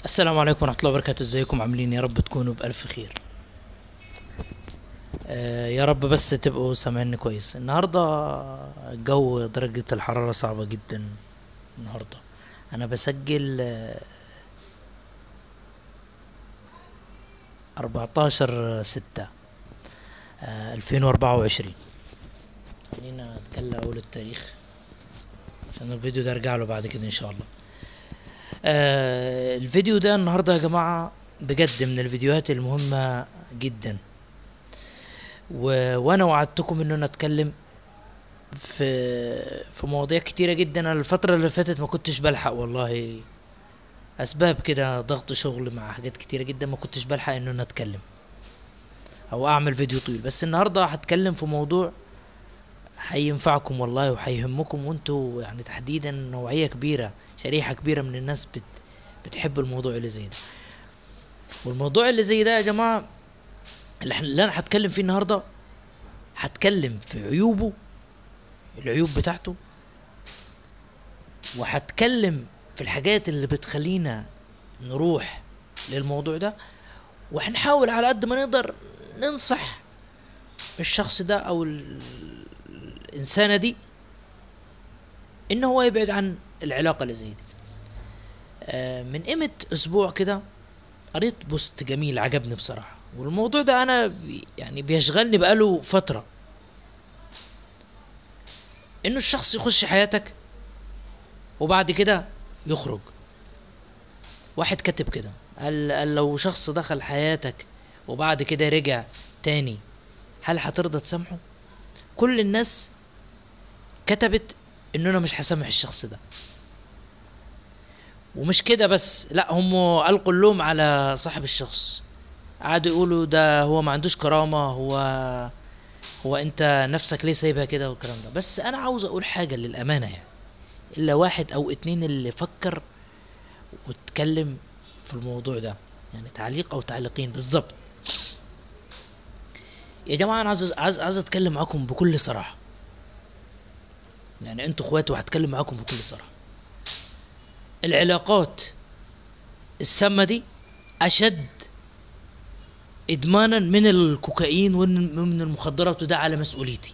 السلام عليكم ورحمة الله وبركاته. ازيكم عاملين؟ يا رب تكونوا بألف خير. يا رب بس تبقوا سامعيني كويس. النهاردة الجو درجة الحرارة صعبة جدا. النهاردة انا بسجل 14/6/2024. خلينا نتكلم اول التاريخ عشان الفيديو ده ارجع له بعد كده ان شاء الله. الفيديو ده النهاردة يا جماعة بجد من الفيديوهات المهمة جدا، وانا وعدتكم ان انا اتكلم في مواضيع كتيرة جدا. انا الفترة اللي فاتت ما كنتش بلحق والله، اسباب كده، ضغط شغل مع حاجات كتيرة جدا، ما كنتش بلحق ان انا اتكلم او اعمل فيديو طويل. بس النهاردة هتكلم في موضوع هينفعكم والله وهيهمكم، وانتوا يعني تحديدا نوعية كبيرة، شريحة كبيرة من الناس بتحب الموضوع اللي زي ده. والموضوع اللي زي ده يا جماعة اللي انا هتكلم فيه النهاردة، هتكلم في عيوبه، العيوب بتاعته، وهتكلم في الحاجات اللي بتخلينا نروح للموضوع ده، وهنحاول على قد ما نقدر ننصح الشخص ده او الإنسانة دي إن هو يبعد عن العلاقة اللي زي دي. من قيمة أسبوع كده قريت post جميل عجبني بصراحة، والموضوع ده أنا يعني بيشغلني بقاله فترة، إنه الشخص يخش حياتك وبعد كده يخرج. واحد كتب كده قال لو شخص دخل حياتك وبعد كده رجع تاني هل هترضى تسامحه؟ كل الناس كتبت ان انا مش هسامح الشخص ده. ومش كده بس، لا، هم القوا اللوم على صاحب الشخص، قعدوا يقولوا ده هو ما عندوش كرامة، هو انت نفسك ليه سايبها كده والكلام ده. بس انا عاوز اقول حاجة للأمانة، يعني الا واحد او اتنين اللي فكر واتكلم في الموضوع ده، يعني تعليق او تعليقين بالظبط. يا جماعة انا عايز اتكلم معاكم بكل صراحة، يعني انتوا اخواتي وهتكلم معاكم بكل صراحة. العلاقات السامة دي اشد ادمانا من الكوكايين ومن المخدرات، وده على مسؤوليتي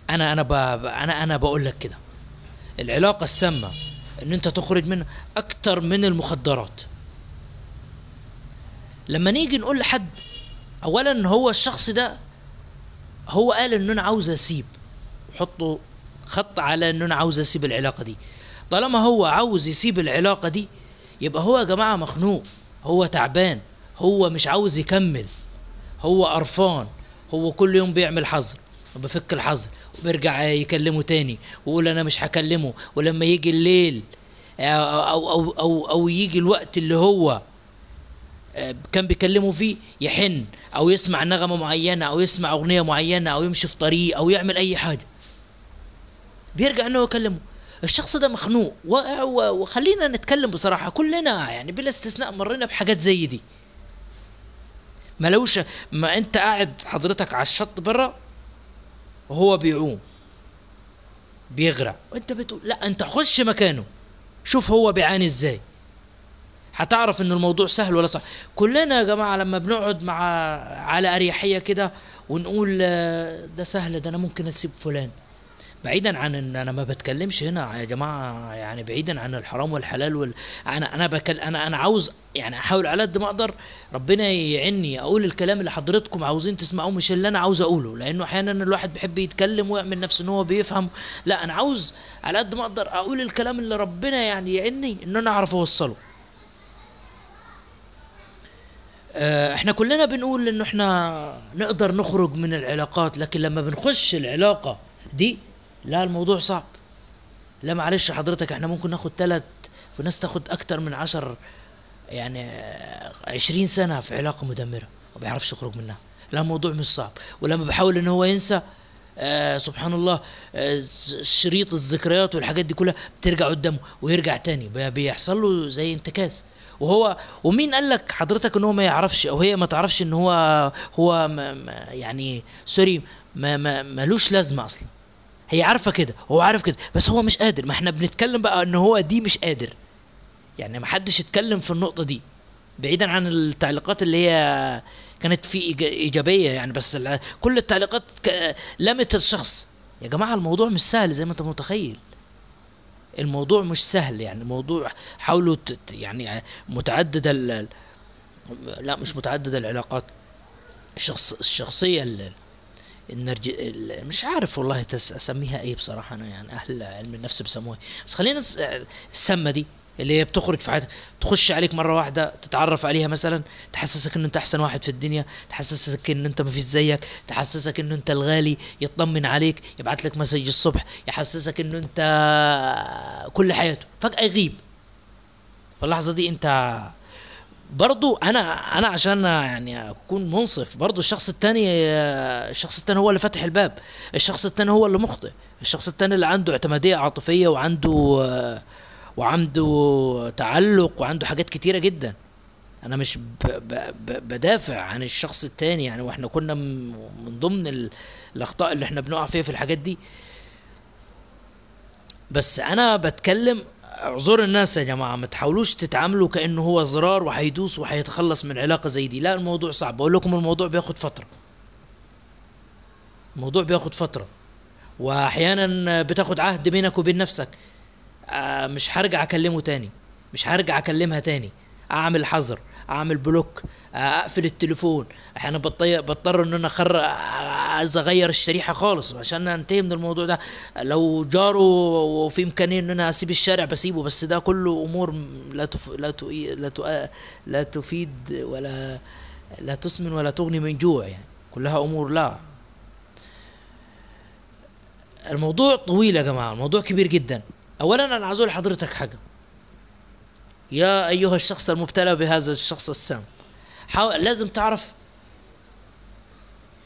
انا. انا بقول لك كده، العلاقة السامة ان انت تخرج منها اكتر من المخدرات. لما نيجي نقول لحد اولا هو الشخص ده هو قال ان انا عاوز اسيب، حطوا خط على ان انا عاوز اسيب العلاقة دي. طالما هو عاوز يسيب العلاقة دي يبقى هو يا جماعة مخنوق، هو تعبان، هو مش عاوز يكمل، هو قرفان، هو كل يوم بيعمل حظر وبفك الحظر وبيرجع يكلمه تاني ويقول انا مش هكلمه، ولما يجي الليل او او او او يجي الوقت اللي هو كان بيكلمه فيه يحن او يسمع نغمة معينة او يسمع اغنية معينة او يمشي في طريق او يعمل اي حاجة، بيرجع انه يكلمه. الشخص ده مخنوق. وخلينا نتكلم بصراحة، كلنا يعني بلا استثناء مرينا بحاجات زي دي. ما ما انت قاعد حضرتك على الشط بره وهو بيعوم بيغرق، وانت بتقول لا، انت خش مكانه شوف هو بيعاني ازاي، هتعرف ان الموضوع سهل ولا صعب. كلنا يا جماعة لما بنقعد مع على اريحية كده ونقول ده سهل، ده انا ممكن اسيب فلان، بعيدا عن ان انا ما بتكلمش هنا يا جماعة، يعني بعيدا عن الحرام والحلال انا عاوز يعني احاول على قد ما اقدر ربنا يعني اقول الكلام اللي حضرتكم عاوزين تسمعوه، مش اللي انا عاوز اقوله، لانه احيانا الواحد بيحب يتكلم ويعمل نفسه ان هو بيفهم. لا، انا عاوز على قد ما اقدر اقول الكلام اللي ربنا يعني يعني ان انا اعرف اوصله. احنا كلنا بنقول انه احنا نقدر نخرج من العلاقات، لكن لما بنخش العلاقة دي لا، الموضوع صعب. لا معلش حضرتك، احنا ممكن ناخد 3، في ناس تاخد اكتر من 10، يعني 20 سنة في علاقة مدمرة ما بيعرفش يخرج منها. لا، الموضوع مش صعب. ولما بحاول ان هو ينسى، سبحان الله، شريط الذكريات والحاجات دي كلها بترجع قدامه ويرجع تاني، بيحصل له زي انتكاس. وهو ومين قال لك حضرتك ان هو ما يعرفش او هي ما تعرفش ان هو ما يعني سوري ما ملوش لازمة اصلا؟ هي عارفة كده، هو عارف كده، بس هو مش قادر. ما احنا بنتكلم بقى ان هو دي مش قادر، يعني ما حدش اتكلم في النقطة دي، بعيدا عن التعليقات اللي هي كانت في ايجابية يعني، بس كل التعليقات لمت الشخص. يا جماعة الموضوع مش سهل زي ما انت متخيل، الموضوع مش سهل يعني. الموضوع حاولوا يعني متعددة لا مش متعددة العلاقات، الشخصية مش عارف والله اسميها ايه بصراحة انا، يعني اهل علم النفس بيسموها، بس خلينا السمة دي اللي هي بتخرج في حياتك، تخش عليك مرة واحدة، تتعرف عليها مثلا، تحسسك ان انت احسن واحد في الدنيا، تحسسك ان انت مفيش زيك، تحسسك ان انت الغالي، يطمن عليك، يبعت لك message الصبح، يحسسك ان انت كل حياته، فجأة يغيب. في اللحظة دي انت برضو، انا عشان يعني اكون منصف، برضو الشخص التاني هو اللي فتح الباب، الشخص التاني هو اللي مخطئ، الشخص التاني اللي عنده اعتمادية عاطفية وعنده تعلق وعنده حاجات كتيرة جدا. انا مش بدافع عن الشخص التاني يعني، واحنا كنا من ضمن الاخطاء اللي احنا بنقع فيها في الحاجات دي، بس انا بتكلم اعذر الناس يا جماعة، ما تحاولوش تتعاملوا كأنه هو زرار وهيدوس وهيتخلص من علاقة زي دي. لا، الموضوع صعب، بقول لكم الموضوع بياخد فترة، الموضوع بياخد فترة، واحيانا بتاخد عهد بينك وبين نفسك، مش هرجع اكلمه تاني، مش هرجع اكلمها تاني، اعمل حظر، اعمل block، اقفل التليفون. احيانا بضطر ان انا عايز اغير الشريحة خالص عشان انتهي من الموضوع ده. لو جاره وفي امكانية ان انا اسيب الشارع بسيبه، بس ده كله امور لا تفيد ولا لا تسمن ولا تغني من جوع يعني، كلها امور. لا، الموضوع طويل يا جماعة، الموضوع كبير جدا. اولا انا عايز اقول لحضرتك حاجة، يا ايها الشخص المبتلى بهذا الشخص السام، لازم تعرف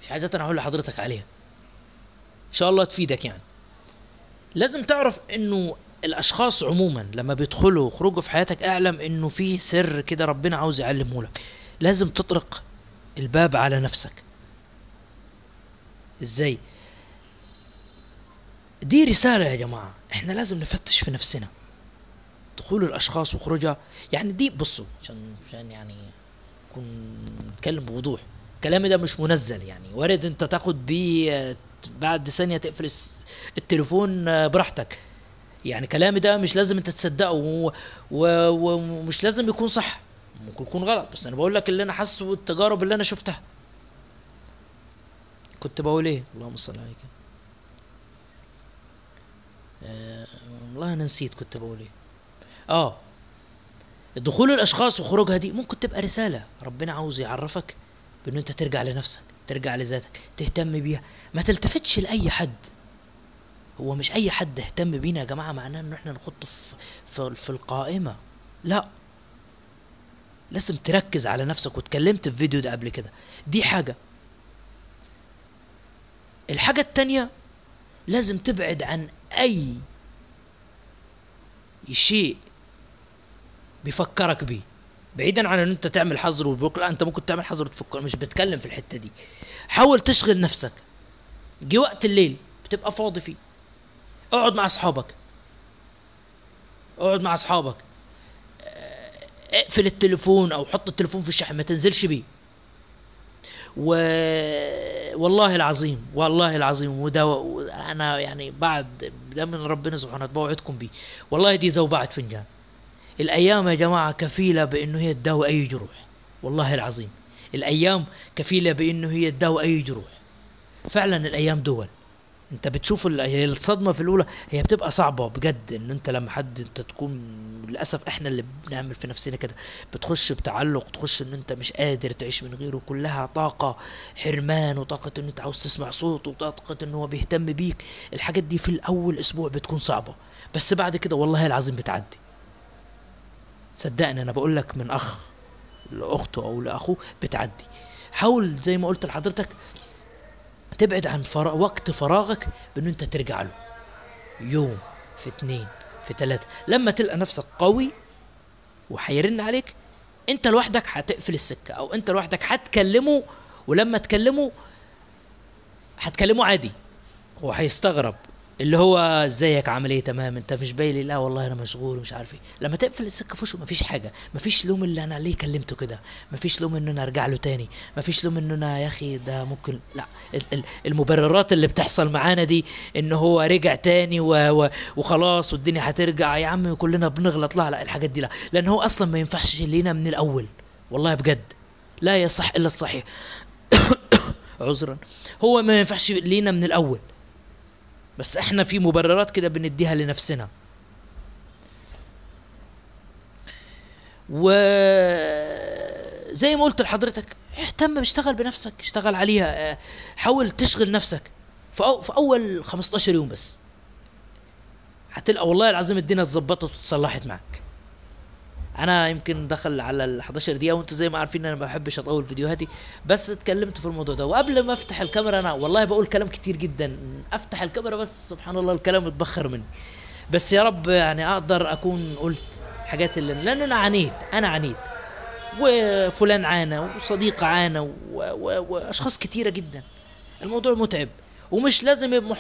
مش حاجات انا هقول لحضرتك عليها ان شاء الله تفيدك يعني. لازم تعرف انه الاشخاص عموما لما بيدخلوا ويخرجوا في حياتك، اعلم انه فيه سر كده ربنا عاوز يعلمه لك. لازم تطرق الباب على نفسك. ازاي؟ دي رسالة يا جماعة، احنا لازم نفتش في نفسنا. دخول الاشخاص وخروجها يعني دي، بصوا عشان يعني نكون نتكلم بوضوح، كلامي ده مش منزل يعني، وارد انت تاخد بيه بعد ثانية تقفل التليفون براحتك يعني. كلامي ده مش لازم انت تصدقه ومش لازم يكون صح، ممكن يكون غلط، بس انا بقول لك اللي انا حاسه والتجارب اللي انا شفتها. كنت بقول ايه؟ اللهم صل عليك. والله انا نسيت كنت بقول ايه. دخول الاشخاص وخروجها دي ممكن تبقى رسالة ربنا عاوز يعرفك بان انت ترجع لنفسك، ترجع لذاتك، تهتم بيها، ما تلتفتش لاي حد. هو مش اي حد اهتم بينا يا جماعة معناه ان احنا نحطه في القائمة، لا، لازم تركز على نفسك. واتكلمت في فيديو ده قبل كده، دي حاجة. الحاجة التانية، لازم تبعد عن اي شيء بيفكرك بيه، بعيدا عن ان انت تعمل حظر وبلوك. لا، انت ممكن تعمل حظر وتفكر، مش بتكلم في الحتة دي. حاول تشغل نفسك. جه وقت الليل بتبقى فاضي فيه، اقعد مع اصحابك، اقعد مع اصحابك، اقفل التليفون او حط التليفون في الشحن، ما تنزلش بيه. والله العظيم، والله العظيم، وده انا يعني بعد ده من ربنا سبحانه وتعالى بوعدكم بيه، والله دي زوبعة فنجان. الايام يا جماعة كفيله بانه هي تداوي اي جروح، والله العظيم الايام كفيله بانه هي تداوي اي جروح. فعلا الايام دول انت بتشوف الصدمة في الاولى هي بتبقى صعبة بجد، ان انت لما حد انت تكون، للاسف احنا اللي بنعمل في نفسنا كده، بتخش بتعلق، تخش ان انت مش قادر تعيش من غيره، كلها طاقة حرمان، وطاقة ان انت عاوز تسمع صوته، وطاقة ان هو بيهتم بيك. الحاجات دي في الاول اسبوع بتكون صعبة، بس بعد كده والله العظيم بتعدي. صدقني انا بقول لك من اخ لاخته او لاخوه بتعدي. حاول زي ما قلت لحضرتك تبعد عن وقت فراغك بان انت ترجع له يوم في 2 في 3. لما تلقى نفسك قوي وحيرن عليك، انت لوحدك هتقفل السكة، او انت لوحدك هتكلمه، ولما تكلمه هتكلمه عادي، هو هيستغرب اللي هو ازيك عامل ايه، تمام، انت مش باين لي، لا والله انا مشغول ومش عارف ايه. لما تقفل السكة في وشه مفيش حاجة، مفيش لوم اللي انا ليه كلمته كده، مفيش لوم ان انا ارجع له تاني، مفيش لوم ان انا يا اخي ده ممكن، لا، المبررات اللي بتحصل معانا دي ان هو رجع تاني وخلاص والدنيا هترجع، يا عم كلنا بنغلط، لا لا الحاجات دي لا، لان هو اصلا ما ينفعش لينا من الاول، والله بجد لا يصح الا الصحيح. عذرا، هو ما ينفعش لينا من الاول، بس احنا في مبررات كده بنديها لنفسنا. وزي ما قلت لحضرتك، اهتم، اشتغل بنفسك، اشتغل عليها، حاول تشغل نفسك في اول 15 يوم بس، هتلقى والله العظيم الدنيا اتظبطت وتصلحت معاك. انا يمكن دخل على ال 11 دقيقة، وانتوا زي ما عارفين انا ما بحبش اطول فيديوهاتي، بس اتكلمت في الموضوع ده. وقبل ما افتح الكاميرا انا والله بقول كلام كتير جدا، افتح الكاميرا بس سبحان الله الكلام اتبخر مني، بس يا رب يعني اقدر اكون قلت الحاجات اللي، لان انا عانيت، انا عانيت وفلان عانى وصديق عانى واشخاص كتيرة جدا. الموضوع متعب، ومش لازم يبقى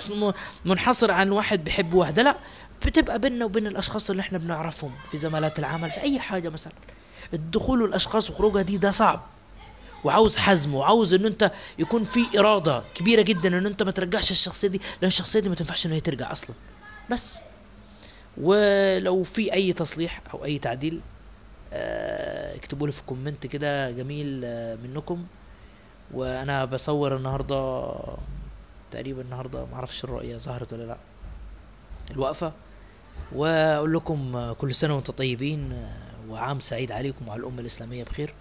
منحصر عن واحد بيحب واحدة، لا، بتبقى بيننا وبين الاشخاص اللي احنا بنعرفهم في زمالات العمل، في اي حاجة. مثلا الدخول والاشخاص وخروجها دي، ده صعب وعاوز حزم، وعاوز ان انت يكون في اراده كبيرة جدا ان انت ما ترجعش الشخصية دي، لان الشخصية دي ما تنفعش ان هي ترجع اصلا. بس ولو في اي تصليح او اي تعديل، اكتبوا لي في comment كده جميل منكم. وانا بصور النهارده تقريبا، النهارده ما اعرفش الرؤية ظهرت ولا لا، الوقفة. واقول لكم كل سنة وانتم طيبين، وعام سعيد عليكم وعلى الامة الاسلامية بخير،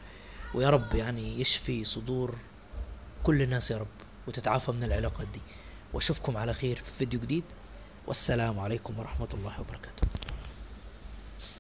ويا رب يعني يشفي صدور كل الناس يا رب، وتتعافى من العلاقات دي. واشوفكم على خير في فيديو جديد، والسلام عليكم ورحمة الله وبركاته.